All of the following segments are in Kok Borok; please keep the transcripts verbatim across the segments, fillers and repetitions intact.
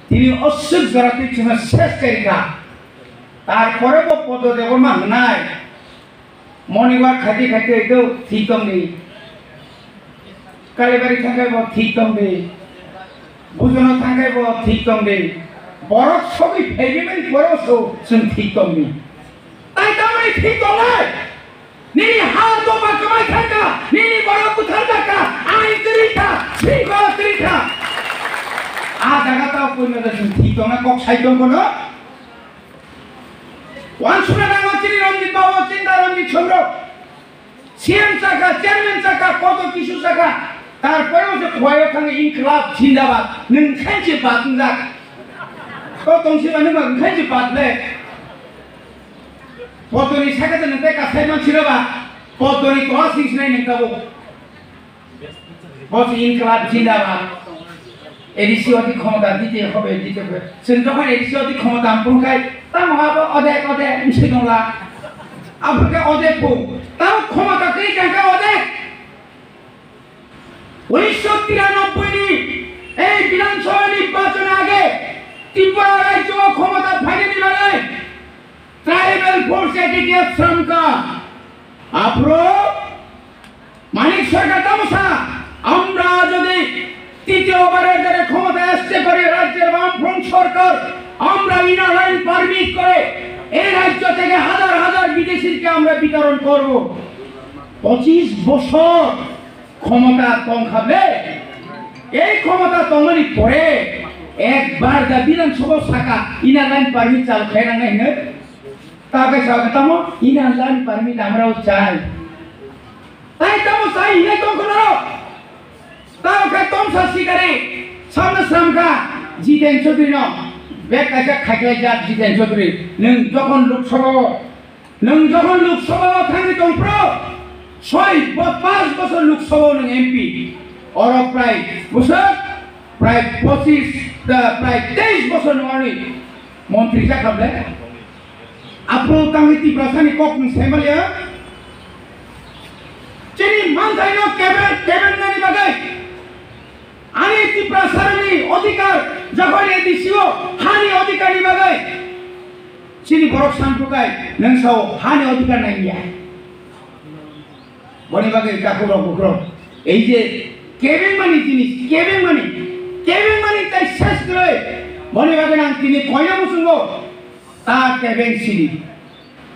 Tini oswk jora twi chwngno ses kari kha. Tarpore bo Podo Debbarma hwnai. Monibar khaite khaite ekdom thik tongdi. Kalibari thangkhe bo thik tongdi. Bujono thangkhe bo thik tongdi. Borok sogwi phaigwi mani pore bo so chwng thik tongdi. Tai tamni thik tongnai? Nini ha doba kwmai thangkha, nini borok butharjakha, ain kwrwi kha, shringkhola kwrwi kha. A jaga tao koino da chwng thik tongna kok sai tong kono. Wansukna nango chini Ranjit Babu, Chinta Ranjit Chomrok. C M chakha, chairman chakha, koto kisu chakha. Tarpore se khwlaiyo thangwi Inqilab Zindabad. Nwng khainse bad wngjak. To tongsi mani ma khainse bad le. Podoni sakha de nwng tei kasai man siro ba. Podoni tola sing sinai nwng tabuk. Bo se Inqilab Zindabad. A D C oti khomota dite hobe, dite hobe. Chwng jokhon A D C oti khomota ampung khai, tamo abo odek, odek, wngsi tongla. Aphuru khe odek phu. Tamo khomota twi kang khe odek. Unisho tiranoboi ni ei Bidhan Sabha nirbachon age Tripura rajyo o khomota phainani bagwi Tribal Force Act ya sramka. Aphuru Manik Sarkar tamo sa, আমরা যদি তৃতীয়বারের জন্য ক্ষমতায় আসতে পারি রাজ্যের বামফ্রন্ট সরকার, আমরা ইনার লাইন পারমিট করে এই রাজ্য থেকে হাজার হাজার বিদেশিকে আমরা বিতরণ করব। পঁচিশ বছর ক্ষমতা tong kha ble, ei khomota tongmani pore ekbar da Bidhan Sabha saka inner line permit chalu khai nangnai hwnwi. Ta khe sa khe tamo inner line permit amrao chai. Tai tamo chai hinwi tong kho norok. Tamo khe tong sa sikari samno sram kha Jiten Chaudhary no. Bek kaisa khaiklai jak Jiten Chaudhary. Nwng jokhon Lok Sabha o Nwng jokhon Lok Sabha o thangwi tong phuru, soi bo-, panch bochor Lok Sabha o nwng M P, oro prai bwswk prai pochis, ah, prai teis bochor nwng ani montri jakha ble. Aphuru tangwi Tiprasani kok nwng sai maliya. Chini manthaino keben, keben nani bagwi, ani Tiprasarani odhikar, jokhon A D C o hani odhikarni bagwi, Chini borok santukai nwng sao hani odhikar nangya. Boni bagwi takhuk rok bukrok. Ei je kebeng mani jinis, kebeng mani, kebeng mani tai ses kwrwi. Boni bagwi nang tini koina muchungo ta kebeng sini.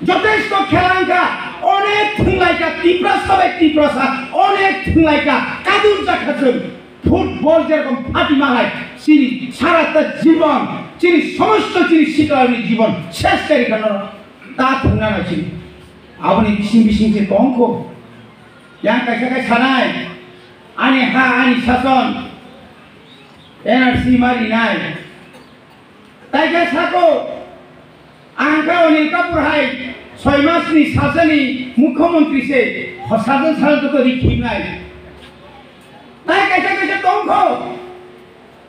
Jotesto khela wngkha, onek thunglaika Tiprasa bai Tiprasa, onek thunglaika kadul jakha chwng. Football jerokom phati ma hai, chini sarata jibon, chini somosto chini sikarni jibon ses kari kha norok ta thwngna nai chini. Aboni bising bising se tong kho. Yang kaisa kai sanai, ani ha, ani sason, N R C ma rinai. Tai khe sako, ang khe Anil Kapoor hai soi mas ni sajani mukhyamantri se, sajani sajani to ri khimnai. Tai kaisa kaisa tongkho,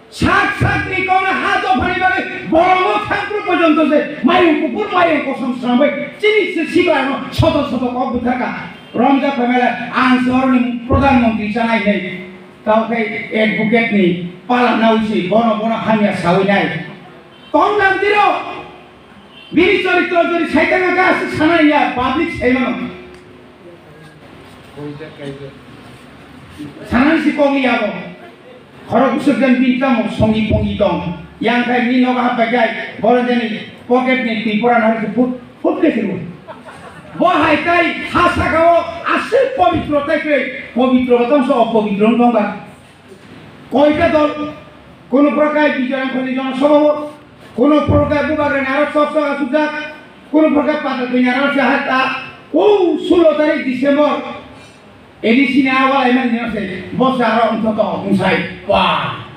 sak sak ni kongna ha dophani bagwi bolongo thangpru porjonto se mayung kuphur mayung kosom srambai chini se sibarno soto soto kok bwthaka. Romja phaimala ang se oroni pradhan mantri chanai hinwi. Tao khe advocate ni pala naui se bono bono hamya saui nai. Tong nang tiro. Bini choritro jodi saitang kha aswk sana ya public saimano. Sanani si kok ya bo. Khorok bwswk jan bini tamo songi pongi tong. Yang khai bini nogo hapbai khai boro jani pocket ni twi pora nari se phut phut khe sirwi. Bo hai tai ha saka o aswk pobitro tai khe pobitro tong so opobitro tong ba. Koita dol, kono prokai Bijoy Angkhorni Jana Sabha o, kono prokai Bubagrani aro chok chok achukjak, kono prokai Patalpini aro se hai ta, o sulo tarik December, A D C ni awa laimani jana se, bo se aro wngthoto wngsai, ba.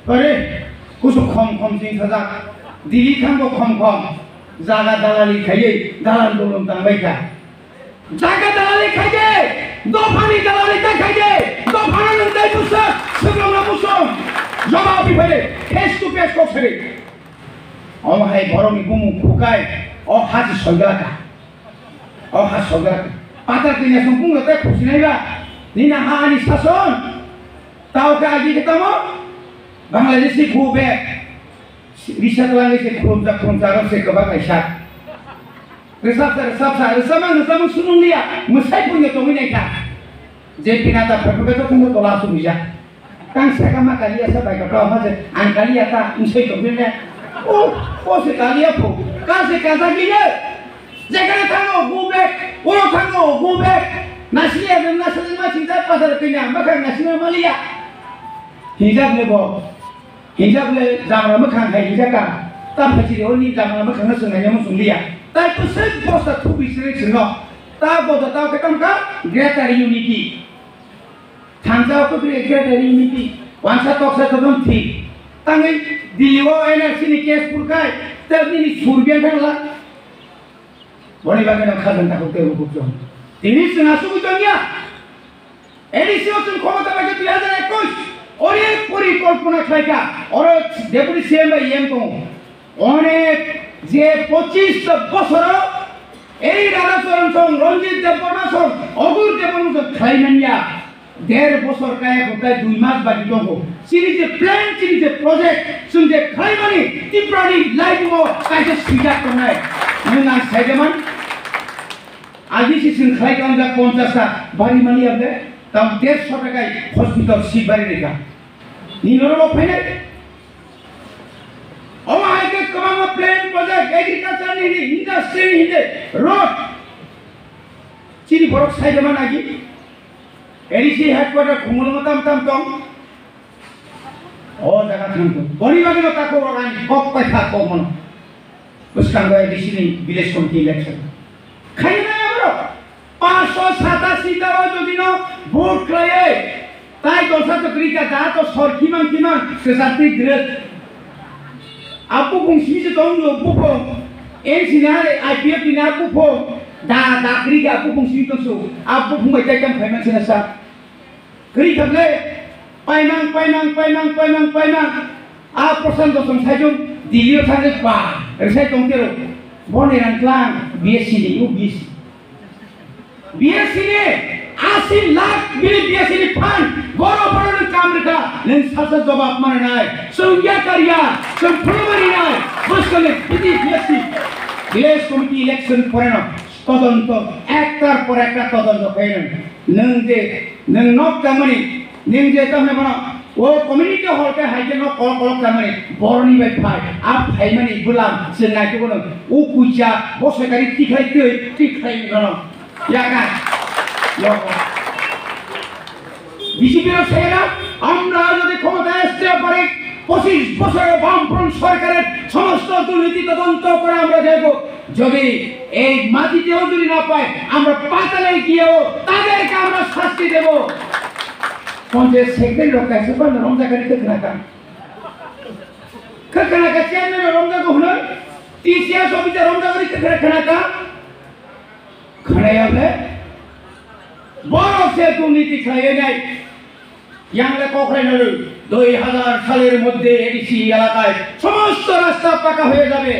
Ore, kusu khom khom sing sajak, Delhi thangbo khom khom, jaga dalali khaiwi, dalan dulon tangbai kha. Jaga dalali khaide, dophani dalali ta khaide, dophano nwng tai busa, swkangno busa. Jawab ri phai de, face to face kok sari. Omo hai borokni bumung khukai, o ha se soiga ka. O ha soiga ka. Patar kini asong bunglo tai khusinai ba. Nini ha ani sason. Tao ka agi ke tamo? Bangladeshi go back. Risa twlangwi se khulumjak khulumjak rok se kwbang kaisa. Rwchapsa rwchapsa rwchapmang rwchapmang sunung liya, mwsai puino tongwi naikha. Je pina ta phaiphai khe thungno tola asuk rijak. Tang saka ma kaliya sa bai kha, ma je ang kaliya ta, wngse tongphil ne. O, o se kaliya phu, ka se kajak liya. Jekhane thango, go back, oro thango, go back. Nasiya, nasiya ma chinta pasar kanya, ma khang nasiya ma liya. Hijab ne bo. Hijab le jamra mwkhang hai hijaka. Ta phachiri oni jamra mwkhang no swngnai mo swngliya. Tai kusuk bosta thubi siri swngo. Ta boda ta khe tongkha Greater Unity. Thansa ko kre Greater Unity. Wansa toksa todon thi. Tangwi Delhi o N R C ni case purkai. Ta nini surbian thangla. Boni bagwi no khajang takhuk tei rukuk chong. Tini chwng asugwi tongya. A D C o chwng khomota bai khe dui hajar ekush onek porikolpona khlai kha. Oro Deputy C M bai E M tongo. Onek je pochish bosoro ei Radha Charan song, Ranjit Debbarma song, Agur Debbarma song khlai manya. Der bosor kaya kho tai dui mas bagi tongo. Chini je plan, chini je project, chwng je khlaimani Tiprani life o kaisa swijak tongnai. Nwng ang saijaman, agi si chwng khlai kha ongjak ponchash ta bari mani able, tam dersho ta kai hospital seat bari rikha. Ni norok phainai? Omo hai khe kwbangma plan, project, agriculture ni hini, industry ni hini, road. Chini borok saijaman agi. A D C headquarter Khumulwngo tam tam tong. O jaga thang tong. Boni bagwi no takhuk rok ani kok paitha kok mono. Bwskango A D C ni village committee election. Khaina aborok. Panchsho satasi ta o jodi no vote khlaiwi. Tai dosa to krika da to sor khimang khimang kwchak twi dwrwk. A buphung simi se tong do buphung. N C na I P F T na buphung. Da da krika buphung simi tong su. A buphung bai tai tang phai man se na sa. Kwrwi thok le, paimang, paimang, paimang, paimang, paimang. A Prashanto Chong Saichung Delhi o thangwi ba rwsai tong tero. Boni rang tlang B S C ni, U B C. B S C ni asi lakh bini B S C ni phan. Boro boro nwng kam rwkha, nwng salsa jobab mananai. Chwng yakar ya, chwng phulumani nai. Bwskangni bini B S C. Village committee election poreno todonto, ektar por ekta todonto khainai. Nwng je, nwng nok tangmani, nwng je tamo bono, o community hall khe hai khe nok kolok kolok tangmani, boroni bai phai, a phaimani bwlam, chwng naitugwno, o kuisa, bo sokari tikhlai twi, tikhlai nono, yaka, yoko. B J P rok sai na, আমরা যদি ক্ষমতায় আসতে পারি, পঁচিশ বছরের বামফ্রন্ট সরকারের সমস্ত দুর্নীতি তদন্ত করে আমরা দেখব। যদি এই মাটিতেও যদি না পায়, আমরা পাতালে গিয়েও তাদেরকে আমরা শাস্তি দেব। পঞ্চায়েত সেক্রেটারি রক্ষা আছে, কোন রমজাকারী তো না কাম। Khakana ka chairman romjago hwnwi, T C S officer romjago hwnwi khakana khana ka? Khana ya le? Borok se durniti khlaiwi nai. Yang le kokrai nalwi, dui hazar saler moddhe A D C elakaয় সমস্ত রাস্তা পাকা হয়ে যাবে।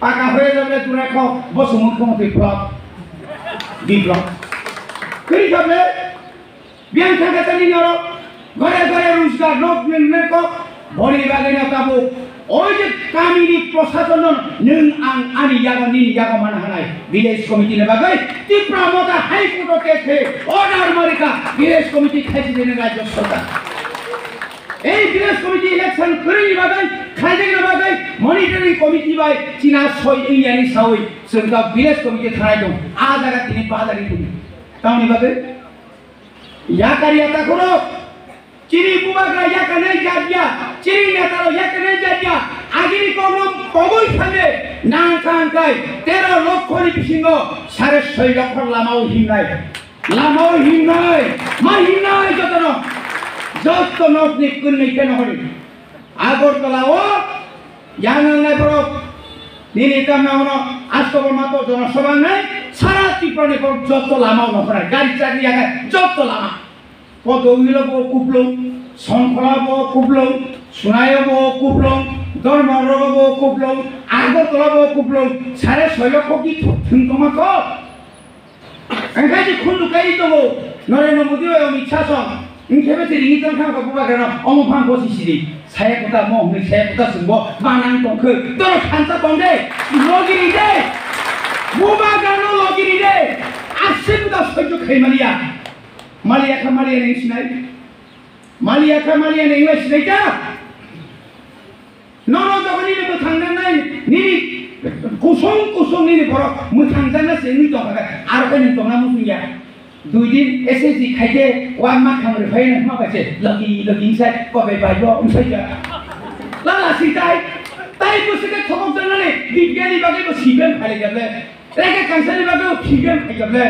পাকা হয়ে যাবে, দূরে রাখো, বসু মুখ্যমন্ত্রী flop, বিপ্লব। Kwrwi kha le? Biyang thangkha tani norok, gore gore rojgar nok nung nung kok, boni bagwi no tabuk. Oi je kamini prosason no nung ang ani yago nini yago mana hanai. Village committee ni bagwi Tipra Motha High Court o case khe order marika village committee khaisi jene rajya sorkar. Ei village committee election kwrwini bagwi khaijagni bagwi monitoring committee bai china soi wngya ni sawi chwng ta village committee thanai tong. A jaga tini bazari tong. Tamni bagwi Yakar yata khorok. Chini bubagra yakarnai jat ya. Chini netaro yakarnai jat ya. Agini kokno pogoi phande. Nang kang kai. Tero lokho ni bisingo sare soi lokho lamao himnai. Lamao himnai. Ma himnai jotono. Joto nokni kunni keno hori. Agartala o yang nangnai borok nini tamna ono Ashtabal mato jonosabha wngnai sara Tripura ni borok joto lama o nokhorai gari chakri yakai joto lama. Podowilo bo kuplung, Songkhola bo kuplung, Sunayo bo kuplung, Dharmanagar bo kuplung, Agartala bo kuplung, sare soilo kokni thung tongma kok. Engkhe je khundu kai tongo, Narendra Modi bai Amit Shah song, engkhe be se ringi tong thang kha bubagrano, omo phang bosi sidi. Saya kota mo hwnwi saya kota chwngbo manang tongkhe, toro thansa tong de, logi ri de, bubagrano logi ri de, aswk da soijo khai maliya. Maliya kha maliya nang sinai. Maliya kha maliya nang lai sinai ta. Nono jokhon nini mwthang nangnai, nini kusung kusung nini borok mwthang jakna se wngwi tongkha khe, aro khe nwng tongna muchung ya. Dui din S S G khaide, wa ma kham rwphai nang ma bai se, logi, logi wngsa, kobe bai bo wngsa ya. Lala si tai, tai bo se khe thokok jaknani, Dipya ni bagwi bo C P M khaijak le, Rekha Kangsani bagwi bo C P M khaijak le.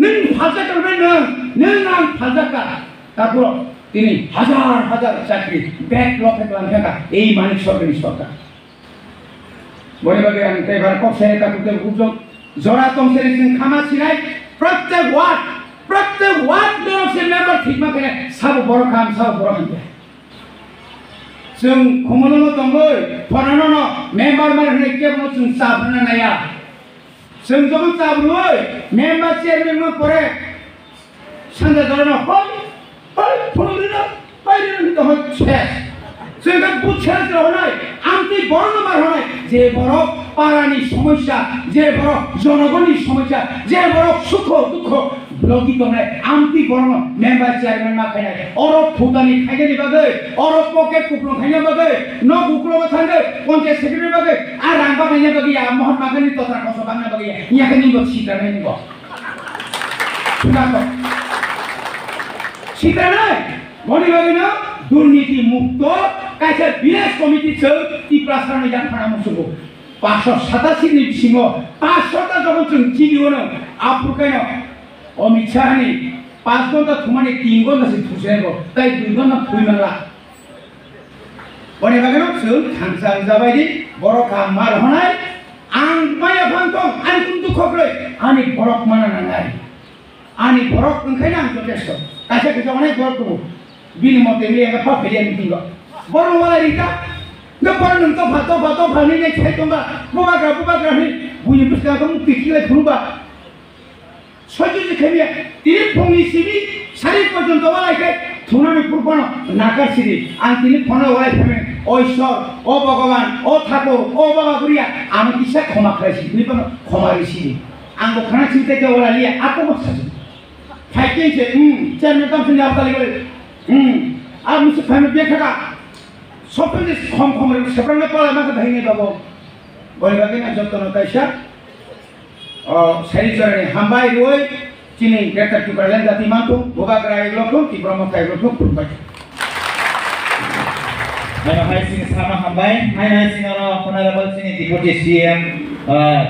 Nwng phaljakha rwmani nwng, nwng ang phaljakha. Takhorok tini hajar hajar chakri backlog khe tlang kha ei Manik Sarkarni sarkar. Boni bagwi ang tei bar kok sere takhuk tei bukhuk jora tong sere chwng khama sinai, prottek ward, prottek ward dorok se member thikma khe sabo borok ham, sabo borok ham. Chwng khumulwngo tongwi phonanono member mar hwnwi kebono chwng cha phunukna naiya. Chwng jokhon cha phunukwi member chairman no pore sanja jorano hoi, hoi, phunuk rino, pai rino hinwi hoi ses. Chwng khe buchha rok honai, amtwi borokno mar honai, je borok parani somosya, je borok jonogonni somosya, je borok sukho dukho logi tongnai, amtwi borokno member chairman ma khainai. Oro phutani khainani bagwi, oro pocket kuplung khaina bagwi, nok uklogo thangwi, panchayat secretary bagwi, a rang banaina bagwi ya, mohon magani totra koso bangna bagwi ya, ya khe nini bo sitranai nini bo. Sitranai, boni bagwino durniti mukto kaisa village committee chwng Tiprasano yang phana musugo. Paanso satasi ni bisingo paanso ta jokhon chwng chini ono, aphuru kaino Amit Shah ni paanch ghonta thumani tin ghonta se thusengo, tai dui ghonta thui manla. Boni bagwino chwng thansa wngjabaidi borok kaham ma rohonai, ang maya phang tong, ani kunu dukho kwrwi, ani borok mana nangnai. Ani borok wngkhaino ang jotesto. Kaisa kaisa onek borok tongo. Bini mote wngya wngkha pha phailiya meeting o. Borok walai rikha. Hwnkhe borok nwng topha, topha, topha hinwi nai sai tongba. Bubagra, bubagra hinwi buini bwskango mukti khiklai phunukba. Soichiji khaimya. Tini phungni simi sari porjonto walai khe thunani phuru phano nakar sidi. Ang tini phone walai phaimani. O Ishwar, o Bhogoban, o Thakur, o Baba Buria, ano kisa khoma khlai sidi. Tini phano khoma ri sidi. Ang bo khana sini tei wala liya, ako bo sasu. Phai khe se, hmm, chairman tam sini aptali gole. Hmm, a musu phai me bia khaka. Sopin de khom khom re, seprang na pala ma kha hingi babo. Boi bagi na jotto no kaisa. O, sari chorani hambai roi, chini Greater Tipraland jati mantu, bubagra iglokhum, Tipra Motha iglokhum, khulumbai. Nang hai sini sama hambai, hai hai sini ono honorable sini Deputy C M, eh,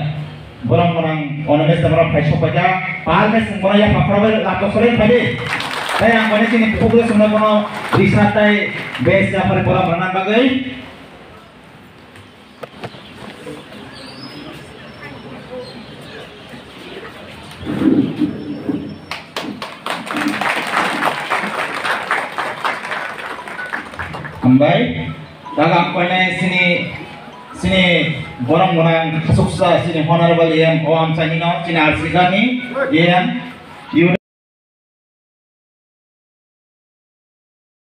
borok monang ono mesta borok phai sokpaita, pal mes borok ya pakhora bai lato sore phai de. Tai ang bani sini phugre sumna bono risa tai bes ya pare borok monang bagwi. Hambai, daga koine sini, sini borok monang khasuksa sini honorable M O Amchaini no, sini Arsika ni M U